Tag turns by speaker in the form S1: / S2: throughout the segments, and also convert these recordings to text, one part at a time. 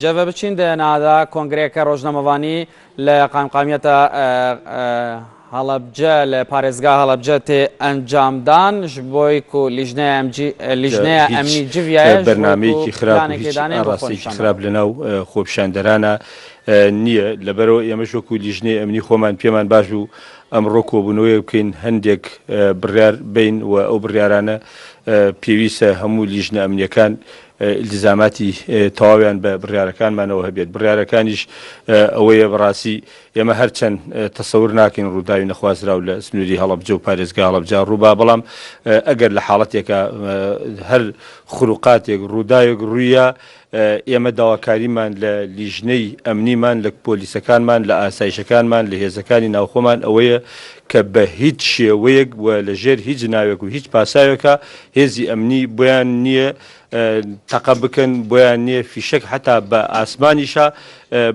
S1: جەڤە بچین دە نادا کۆنگرەیەکە ڕۆژنامەڤانی لە قایمقامیەتە هەڵەبجە لە پارێزگا هەڵەبجە تێ ئەنجامدان ژ بۆی کو لیژنەیە ئەمجی لیژنەیە
S2: هیچ
S1: ئەمنی جڤیایە ژ بۆی کو
S2: بەرنامەیەکی خراپ و
S1: پلانێکێ
S2: هیچ
S1: دانێن بۆ
S2: ئاڕاستەیەکی
S1: خۆنیشاندان.
S2: خراپ لەناو خۆپیشاندەرانە نییە، لەبەرئەوە ئێمەش وەکو لیژنەی ئەمنی خۆمان پێمان باش بوو ئەمڕۆ کۆبوونەوەیەک بکەین هەندێک بڕیار بەین و ئەو بڕیارانە پێویستە هەموو لیژنە ئەمنییەکان ئیلتیزاماتی تەواویان بە بڕیارەکانمانەوە هەبێت، بڕیارەکانیش ئەوەیە بەڕاستی ئێمە هەرچەند تەسەور ناکەین ڕووداوی نەخوازراو لە سنووری هەڵەبجە و پارێزگای هەڵەبجە ڕووبا، بەڵام ئەگەر لە حاڵەتێکا هەر خروقاتێک ڕووداوێک ڕوویا ئێمە داواکاریمان لە لیژنەی ئەمنیمان، لە پۆلیسەکانمان، لە ئاسایشەکانمان، لە هێزەکانی ناوخۆمان ئەوەیە کە بە هیچ شێوەیەک و لە ژێر هیچ ناوێک و هیچ پاساوێکا هێزی ئەمنی بۆیان نییە تەقە بکەن، بۆیان نییە فیشەک حەتا بە ئاسمانیشا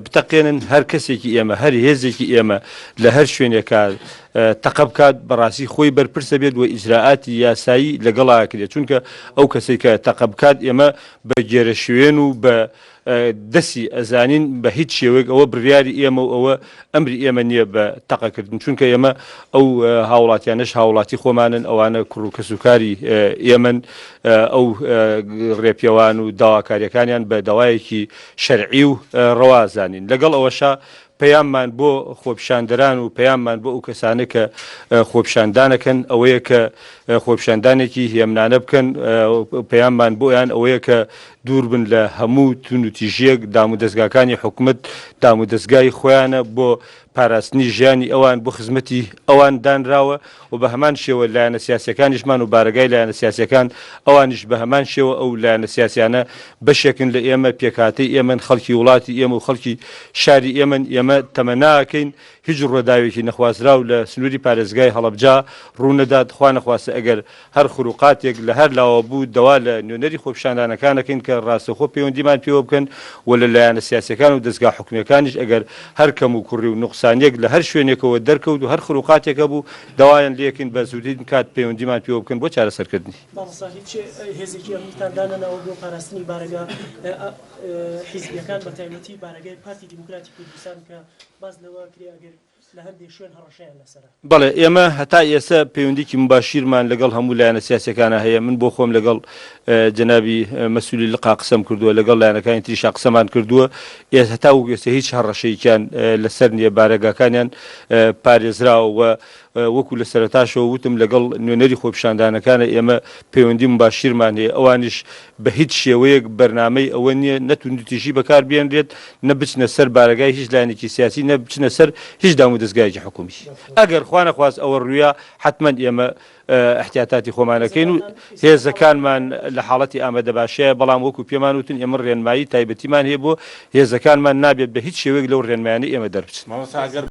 S2: بتەقێنن، هەر کەسێکی ئێمە، هەر هێزێکی ئێمە لە هەر شوێنێکا تەقە بکات بەڕاستی خۆی بەرپرسە بێت و ئیجرائاتی یاسایی لەگەڵا ئەکرێت، چونکە ئەو کەسەی کە تەقە بکات ئێمە بە گێرەشوێن و بە دەسی ئەزانین بە هیچ شێوەیەک ئەوە بڕیاری ئێمە و ئەوە ئەمری ئێمە نییە بە تەقەکردن چونکە ئێمە ئەو هاوڵاتیانەش هاوڵاتی خۆمانن ئەوانە کوڕ و کەسوکاری ئێمەن ئەو ڕێپێوان و داواکاریەکانیان بە داوایەکی شەرعی و ڕەوا زانین لەگەڵ ئەوەشا پەیاممان بۆ خۆپیشاندەران و پەیاممان بۆ ئەو کەسانە کە خۆپیشاندانەکەن ئەوەیە کە خۆپیشاندانێکی هێمنانە بکەن، پەیاممان بۆیان ئەوەیە کە دوور بن لە هەموو توندوتیژییەک، دامودەزگاکانی حکومەت دامودەزگای خۆیانە بۆ پاراستنی ژیانی ئەوان بۆ خزمەتی ئەوان دانراوە و بە هەمان شێوە لایەنە سیاسیەکانیشمان و بارەگای لایەنە سیاسیەکان ئەوانیش بە هەمان شێوە ئەو لایەنە سیاسیانە بەشێکن لە ئێمە، پێکهاتەی ئێمەن، خەڵکی وڵاتی ئێمە و خەڵکی شاری ئێمەن، ئێمە تەمەناکەین هیچ ڕووداوێکی نەخوازراو لە سنووری پارێزگای هەڵەبجە ڕوونەدات، خوانەخواستە ئەگەر هەر خروقاتێک لە هەر لاوە بوو داوا لە نوێنەری خۆپیشاندانەکان ئەکەین کە ڕاستەوخۆ پەیوەندیمان پێوە بکەن و لە لایەنە سیاسیەکان و دەزگا حکومیەکانیش ئەگەر هەر کەموکوڕی و نوقسانیەک لە هەر شوێنێکەوە دەرکەوت و هەر خروقاتێک هەبوو داوایان لێکەین بە زووترین کات پەیوەندیمان پێوە بکەن بۆ چارەسەرکردنی.
S3: مامۆستا هیچ هێزێکی ئەمنیتان دانەناوە بۆ پاراستنی بارەگا حیزبیەکان بەتایبەتی بارەگای پارتی دیموکراتی کوردستان کە باس لەوە ئەکرێ ئەگەر لە هەندێک شوێن هەڕەشەیان لەسەرە.
S2: بەڵێ، ئێمە هەتا ئێستا پەیوەندیی موباشیرمان لەگەڵ هەموو لایەنە سیاسییەکانا هەیە، من بۆ خۆم لەگەڵ جەنابی مەسوولی لقا قسەم کردووە، لەگەڵ لایەنەکانی تریشا قسەمان کردووە، هەتاوەکو ئێستا هیچ هەڕەشەیەکیان لەسەر نییە، بارەگاکانیان پارێزراوە و وەکو لە سەرەتاشەوە وتم لەگەڵ نوێنەری خۆپیشاندانەکانە ئێمە پەیوەندی موباشیرمان هەیە، ئەوانیش بە هیچ شێوەیەک بەرنامەی ئەوە نییە نە توندوتیژی بەکار بێنرێت، نە بچنە سەر بارەگای هیچ لایەنێکی سیاسی، نە بچنە سەر هیچ دامودەزگایەکی حکوومی. ئەگەر خوانەخواست ئەوە ڕوویا، حەتمەن ئێمە ئیحتیاتاتی خۆمان ئەکەین و هێزەکانمان لە حاڵەتی ئامادەباشیایە، بەڵام وەکو پێمان وتن ئێمە ڕێنمایی تایبەتیمان هەیە بۆ هێزەکانمان، نابێت بە هیچ شێوەیەک لەو ڕێنمایانەی ئێمە دەربچن.
S4: مامۆستا ئەگەر.